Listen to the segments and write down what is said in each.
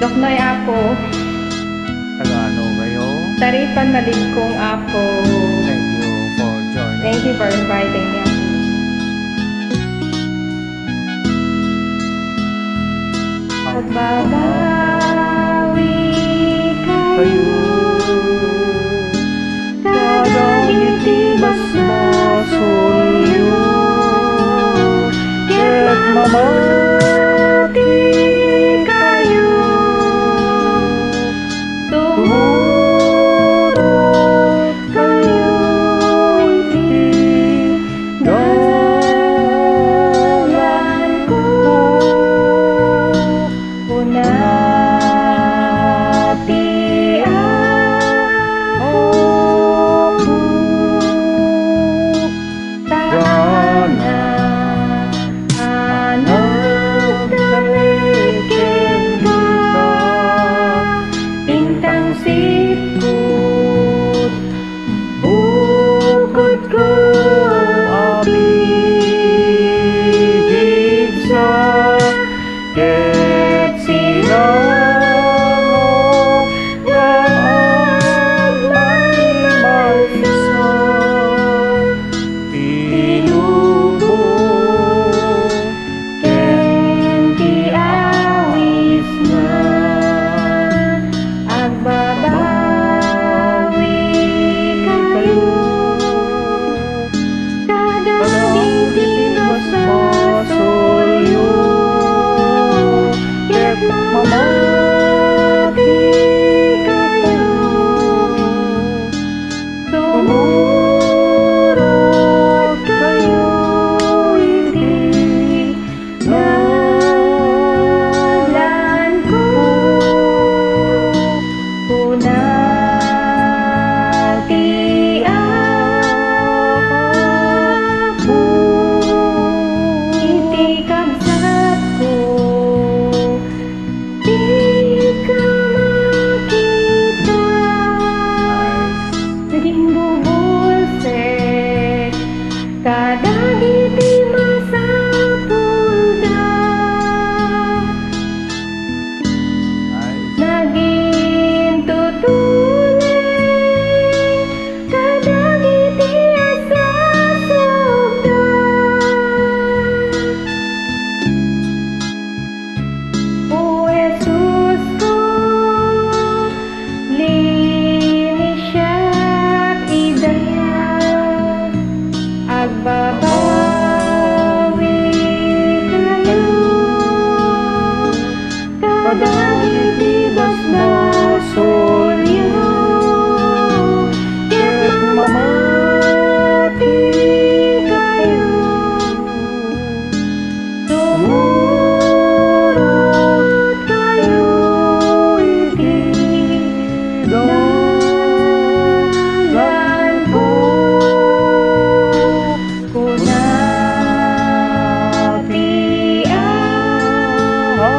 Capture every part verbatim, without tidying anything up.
Doknoy, Apo. Taga ano kayo? Taripan, Maligkong, Apo. Thank you for joining. Thank you for inviting me, Apo. Agbabawi kayo. Kadagiti basbasolyo, ket mamati kayo. Sumurot kayo iti dalanko. Kuna ti Apo, Anak, Anak, talek kenka, intang sipkut, bukodko a pigsa, ket sinango nga agmaymaysa ti lubong ken ti awisna. Agbabawi kayo kadagiti basbasolyo, ket mamati kayo. Sumurot kayo iti dalanko, kuna ti Apo iti kabsatko. Dika makita. Nagimbubulsek kadagiti masapulda. Nagintutuleng kadagiti asasokda. O Jesusko, linisiak ida, agbabawi kayo kadagiti basbasolyo, ket mamati kayo. Sumurot kayo iti dalanko, kuna ti Apo.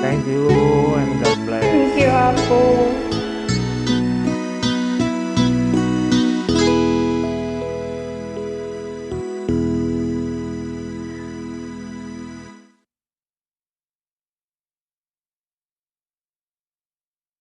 Thank you and God bless. Thank you, Apo.